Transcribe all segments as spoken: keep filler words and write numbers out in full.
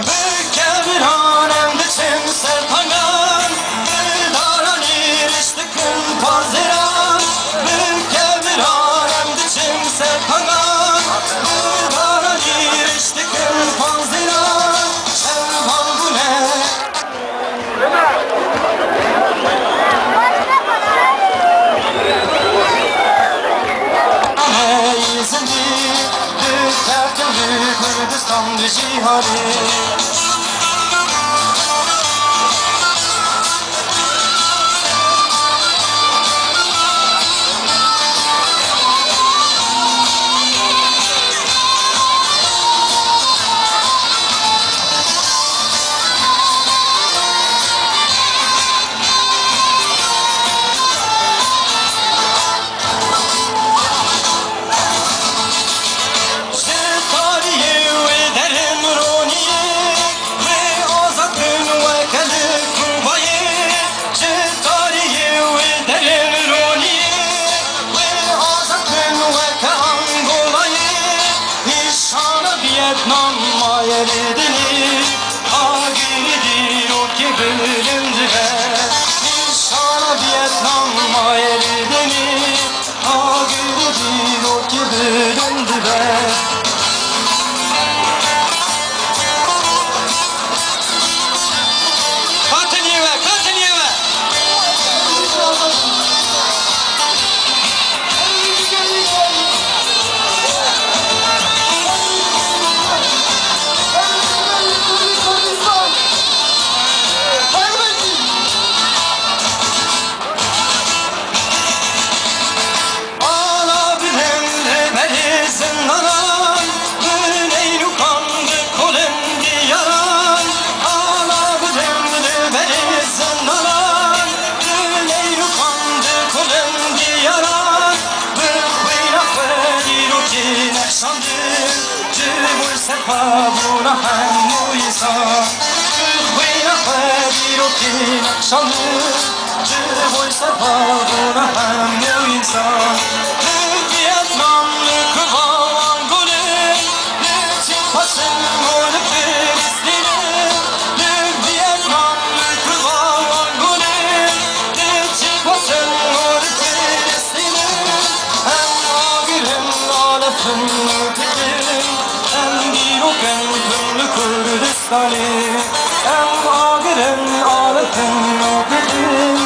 Bi keviran em diçin ser tangan, bi daranî riş dikin panzêran. Bi keviran em diçin ser tangan, bi daranî riş dikin panzêran. Şervan bûne. Ey zindî, dikevin li Kurdistan, li cîhanê. Ji tariyê wê derin roniyê, wê azad bin weke li Kubayê. Ji tariyê wê derin roniyê, wê azad bin weke Angolayê. Nîşana Vietnam maye li dinê, agirî dîrokê bilind be. Nîşana Vietnam maye li dinê, agirî dîrokê bilind be. Katilî we, katilî we. Ala bidin li berê zindanan, bi neynukan dikolin diyaran. Ala bidin li berê zindanan, bi neynukan dikolin diyaran. Bi xwîna xwe dîrokê nexşandin, ji bo serxwebûna hemû însan. Bi xwîna xwe dîrokê nexşandin, ji bo serxwebûna hemû însan. Li Vietnam, li Kuba wan golê, li Çin Pasin û li Filistînê. Li Vietnam, li Kuba wan golê, li Çin Pasin û li Filistînê. Em agir in, alef in û dikin, em dîrok in, li Kurdistan. Em agir in, alif in û dikin,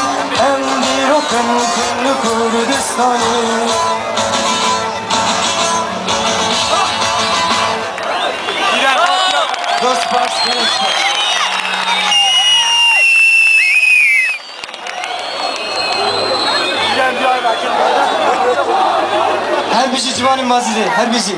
em dîrok in, li Kurdistanê. Zor spas, gelek spas. Her bijî ciwanên Mazîdê, her bijî.